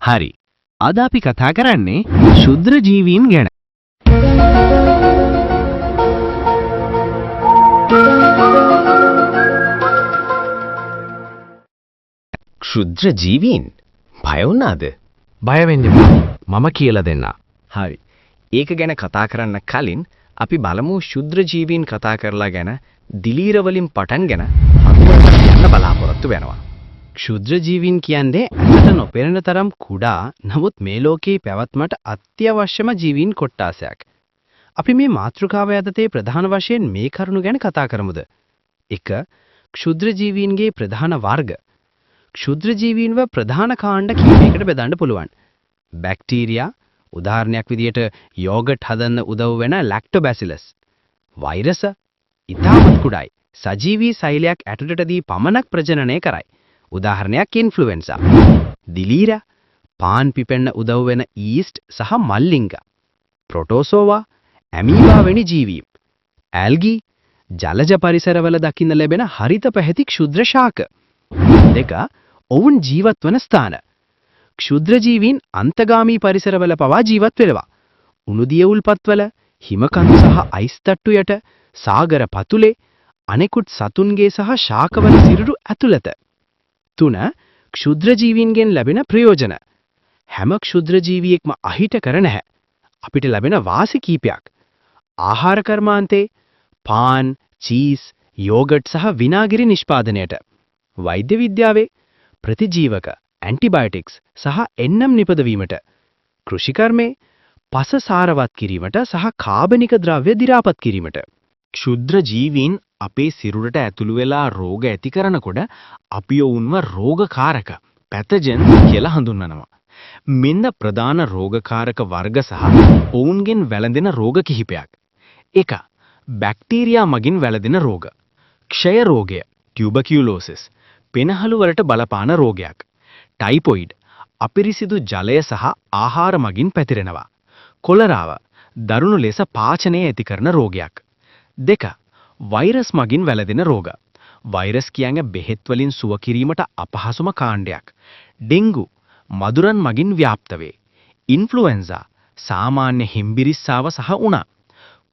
හරි. අද අපි කතා කරන්නේ ක්ෂුද්‍ර ජීවීන් ගැන. ක්ෂුද්‍ර ජීවීන් බය වුණාද? බය වෙන්න එපා. මම කියලා දෙන්නම්. හරි. ඒක ගැන කතා කරන්න කලින් අපි බලමු ක්ෂුද්‍ර ජීවීන් කතා කරලා ගැන දිලීර වලින් පටන්ගෙන හතුවලට යන්න බලාපොරොත්තු වෙනවා. ක්ෂුද්‍ර ජීවීන් කියන්නේ ඇසට නොපෙනෙන තරම් කුඩා නමුත් මේ ලෝකයේ පැවැත්මට අත්‍යවශ්‍යම ජීවීන් කොට්ටාසයක්. අපි මේ මාතෘකාව යටතේ ප්‍රධාන වශයෙන් මේ කරුණු ගැන කතා කරමුද? 1. ක්ෂුද්‍ර ජීවීන්ගේ ප්‍රධාන වර්ග. ක්ෂුද්‍ර ජීවීන්ව ප්‍රධාන කාණ්ඩ කිහිපයකට බෙදන්න පුළුවන්. බැක්ටීරියා උදාහරණයක් විදියට යෝගට් හදන්න උදව් වෙන ලැක්ටෝබැසිලස්. වෛරස ඉතාමත් කුඩායි. සජීවී සෛලයක් ඇතුළටදී පමණක් ප්‍රජනනය කරයි. උදාහරණයක් ඉන්ෆ්ලුවෙන්සා. දිලීර පාන් පිපෙන්න උදව් වෙන ඊස්ට් සහ මල්ලිංග. ප්‍රොටෝසෝවා ඇමීබා වැනි ජීවීන්. ඇල්ගි ජලජ පරිසරවල දකින්න ලැබෙන හරිත පැහැති ක්ෂුද්‍ර ශාක. දෙක ඔවුන් ජීවත් වන ස්ථාන. ක්ෂුද්‍ර ජීවීන් අන්තගාමී පරිසරවල පවා ජීවත් වෙනවා. උණු දිය උල්පත්වල, හිම කඳු සහ අයිස් තට්ටු යට, සාගර පතුලේ, අනෙකුත් සතුන්ගේ සහ ශාකවල සිරුරු ඇතුළත. තුන ක්ෂුද්‍ර ජීවීන්ගෙන් ලැබෙන ප්‍රයෝජන. හැම ක්ෂුද්‍ර ජීවියෙක්ම අහිත කර නැහැ. අපිට ලැබෙන වාසි කීපයක්. ආහාර කර්මාන්තේ පාන්, චීස්, යෝගට් සහ විනාගිරි නිෂ්පාදනයට. වෛද්‍ය විද්‍යාවේ ප්‍රතිජීවක, ඇන්ටිබයොටික්ස් සහ එන්නම් නිපදවීමට. කෘෂිකර්මයේ පස සාරවත් කිරීමට සහ කාබනික ද්‍රව්‍ය දි รา පත් කිරීමට. ක්ෂුද්‍ර ජීවීන් අපේ සිරුරට ඇතුළු වෙලා රෝග ඇති කරනකොට අපි ඔවුන්ව රෝගකාරක පැතජන්ස් කියලා හඳුන්වනවා. මෙන්න ප්‍රධාන රෝගකාරක වර්ග සහ ඔවුන්ගෙන් වැළඳෙන රෝග කිහිපයක්. 1. බැක්ටීරියා මගින් වැළඳෙන රෝග. ක්ෂය රෝගය, ටියුබකියුලෝසිස්, පෙනහළු වලට බලපාන රෝගයක්. ටයිෆොයිඩ්, අපිරිසිදු ජලය සහ ආහාර මගින් පැතිරෙනවා. කොලරාව, දරුණු ලෙස පාචනය ඇති කරන රෝගයක්. 2. වෛරස් මගින් වැළඳෙන රෝග. වෛරස් කියන්නේ බෙහෙත් වලින් සුව කිරීමට අපහසුම කාණ්ඩයක්. ඩෙන්ගු මදුරන් මගින් ව්‍යාප්ත වේ. ඉන්ෆ්ලුවෙන්සා සාමාන්‍ය හෙම්බිරිස්සාව සහ උණ.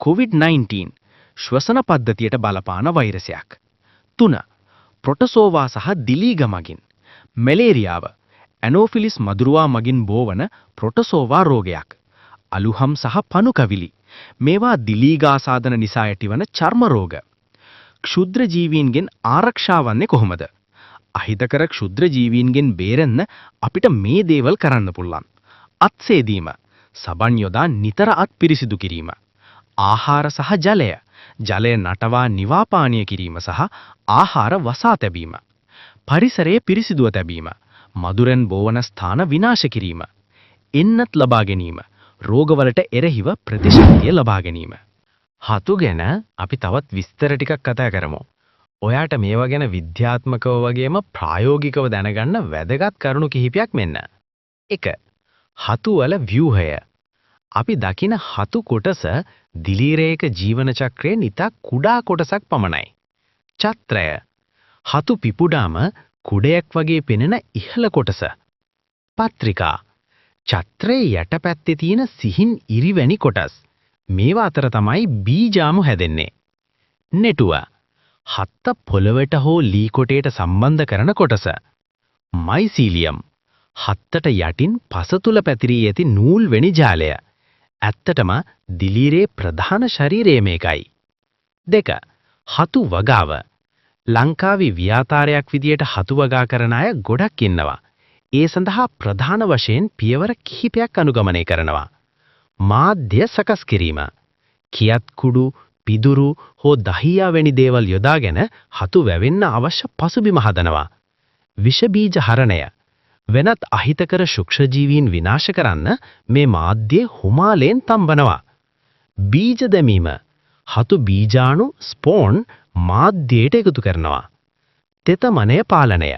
COVID-19 ශ්වසන පද්ධතියට බලපාන වෛරසයක්. 3. ප්‍රොටෝසෝවා සහ දිලීග මගින්. මැලේරියාව ඇනෝෆිලිස් මදුරුවා මගින් බෝවන ප්‍රොටෝසෝවා රෝගයක්. අලුහම් සහ පණු කවිලි මේවා දිලීගාසාදන නිසා ඇතිවන චර්ම රෝග. ක්ෂුද්‍ර ජීවීන්ගෙන් ආරක්ෂා වන්නේ කොහොමද? අහිතකර ක්ෂුද්‍ර ජීවීන්ගෙන් බේරෙන්න අපිට මේ දේවල් කරන්න පුළුවන්. අත් සේදීම, සබන් යොදා නිතර අත් පිරිසිදු කිරීම. ආහාර සහ ජලය, ජලය නටවා නිවාපානය කිරීම සහ ආහාර වසා තැබීම. පරිසරය පිරිසිදුව තැබීම, මදුරන් බෝවන ස්ථාන විනාශ කිරීම. එන්නත් ලබා ගැනීම, රෝගවලට එරෙහිව ප්‍රතිශක්තිය ලබා ගැනීම. හතු ගැන අපි තවත් විස්තර ටිකක් කතා කරමු. ඔයාට මේවා ගැන විද්‍යාත්මකව වගේම ප්‍රායෝගිකව දැනගන්න වැදගත් කරුණු කිහිපයක් මෙන්න. 1. හතු වල ව්‍යුහය. අපි දකින හතු කොටස දිලීරයක ජීවන චක්‍රයේ ඉතා කුඩා කොටසක් පමණයි. ඡත්‍රය. හතු පිපුඩාම කුඩයක් වගේ පෙනෙන ඉහළ කොටස. පත්‍රිකා. ඡත්‍රයේ යටපැත්තේ තියෙන සිහින් ඉරිවැනි කොටස්. මේවා අතර තමයි බීජාණු හැදෙන්නේ. නෙටුව. හත්ත පොළවට හෝ ලී කොටේට සම්බන්ධ කරන කොටස. මයිසීලියම්. හත්තට යටින් පස තුල පැතිරී ඇති නූල් වැනි ජාලය. ඇත්තටම දිලීරේ ප්‍රධාන ශරීරය මේකයි. 2. හතු වගාව. ලංකාවේ ව්‍යාපාරයක් විදියට හතු වගා කරන අය ගොඩක් ඉන්නවා. ඒ සඳහා ප්‍රධාන වශයෙන් පියවර කිහිපයක් අනුගමනය කරනවා. මාධ්‍ය සකස් කිරීම. කියත් කුඩු, පිදුරු හෝ දහියා වැනි දේවල් යොදාගෙන හතු වැවෙන්න අවශ්‍ය පසුබිම හදනවා. විෂ බීජ හරණය. වෙනත් අහිතකර සූක්ෂ්ම විනාශ කරන්න මේ මාධ්‍ය හුමාලෙන් තම්බනවා. බීජ දැමීම. හතු බීජාණු ස්පෝන් මාධ්‍යයට එකතු කරනවා. තෙතමනය පාලනය.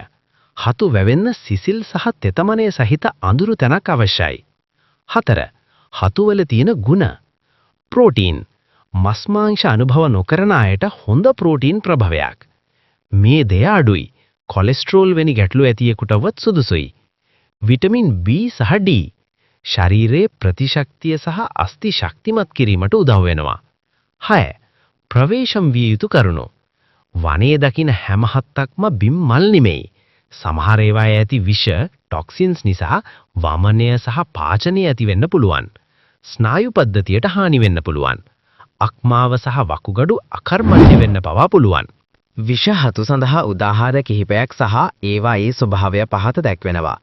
හතු වැවෙන්න සිසිල් සහ තෙතමනය සහිත අඳුරු තැනක් අවශ්‍යයි. 4. හතු වල තියෙන ගුණ. ප්‍රෝටීන්. මස් මාංශ අනුභව නොකරන අයට හොඳ ප්‍රෝටීන් ප්‍රභවයක්. මේ දෙය අඩුයි. කොලෙස්ටරෝල් වැනි ගැටලු ඇතියෙකුටවත් සුදුසුයි. විටමින් B සහ D ශරීරයේ ප්‍රතිශක්තිය සහ අස්ථි ශක්තිමත් කිරීමට උදව් වෙනවා. 6. ප්‍රවේශම් විය යුතු කරුණු. වනයේ දකින හැම හත්තක්ම බිම් මල් නෙමෙයි. සමහර ඒවායේ ඇති විෂ ටොක්සින්ස් නිසා වමනය සහ පාචනය ඇති වෙන්න පුළුවන්. ස්නායු පද්ධතියට හානි වෙන්න පුළුවන්. අක්මාව සහ වකුගඩු අකර්මණ්‍ය වෙන්න පවා පුළුවන්. විෂ හතු සඳහා උදාහරණ කිහිපයක් සහ ඒවායේ ස්වභාවය පහත දැක්වෙනවා.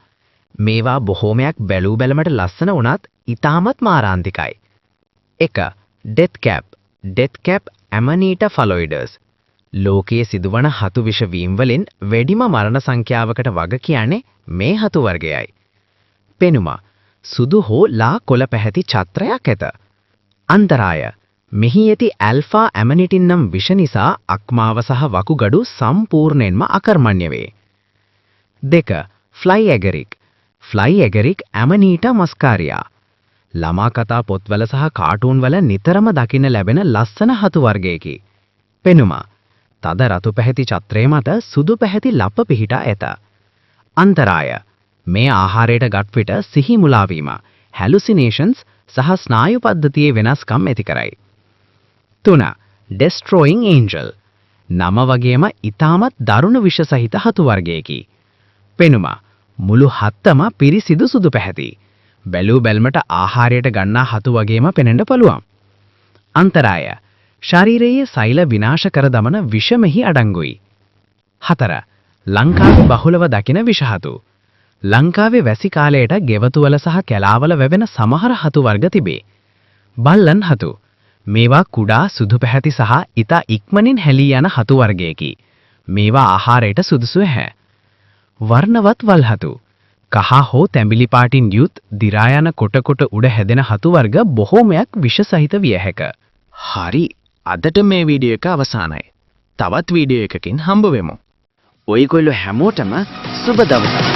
මේවා බොහෝමයක් බැලූ බැලමට ලස්සන වුණත් ඉතාමත් මාරාන්තිකයි. 1. Death cap. Death cap Amanita phalloides. ලෝකයේ සිදුවන හතු විෂ වීම් වලින් වැඩිම මරණ සංඛ්‍යාවකට වග කියන්නේ මේ හතු වර්ගයයි. පෙනුම සුදු හෝ ලා කොළ පැහැති ඡත්‍රයක් ඇත. අන්තරාය මෙහි ඇති ඇල්ෆා ඇමනිටින් නම් විෂ නිසා අක්මාව සහ වකුගඩු සම්පූර්ණයෙන්ම අකර්මණ්‍ය වේ. 2. Fly agaric. Fly agaric Amanita muscaria. ළමා කතා පොත්වල සහ කාටූන් වල නිතරම දකින්න ලැබෙන ලස්සන හතු වර්ගයකි. පෙනුම තද රතු පැහැති ඡත්‍රය මත සුදු පැහැති ලප පිහිටා ඇත. අන්තරාය මේ ආහාරයට ගත් විට සිහි මුලා වීම, හැලුසිනේෂන්ස් සහ ස්නායු පද්ධතියේ වෙනස්කම් ඇති කරයි. 3. ඩෙස්ට්‍රොයිං ඒන්ජල්. නම වගේම ඉතාමත් දරුණු විෂ සහිත හතු වර්ගයකි. පෙනුම මුළු හත්තම පිරිසිදු සුදු පැහැති. බැලූ බැල්මට ආහාරයට ගන්නා හතු වගේම පෙනෙන්න පුළුවන්. අන්තරාය ශරීරයේ සෛල විනාශ කර දමන විෂ මෙහි අඩංගුයි. 4. ලංකාවේ බහුලව දකින විෂහතු. ලංකාවේ වැසි කාලයට ගෙවතුවල සහ කැලාවල වැවෙන සමහර හතු වර්ග තිබේ. බල්ලන් හතු. මේවා කුඩා සුදු පැහැති සහ ඉතා ඉක්මනින් හැලී යන හතු වර්ගයකි. මේවා ආහාරයට සුදුසු නැහැ. වර්ණවත් වල්හතු. කහ හෝ තැඹිලි පාටින් යුත් දි รา යන කොට කොට උඩ හැදෙන හතු වර්ග බොහෝමයක් විෂ සහිත විය හැක. හරි. අදට මේ වීඩියෝ එක අවසానයි. තවත් වීඩියෝ එකකින් හම්බ වෙමු. ඔයගොල්ලෝ හැමෝටම සුබ දවසක්.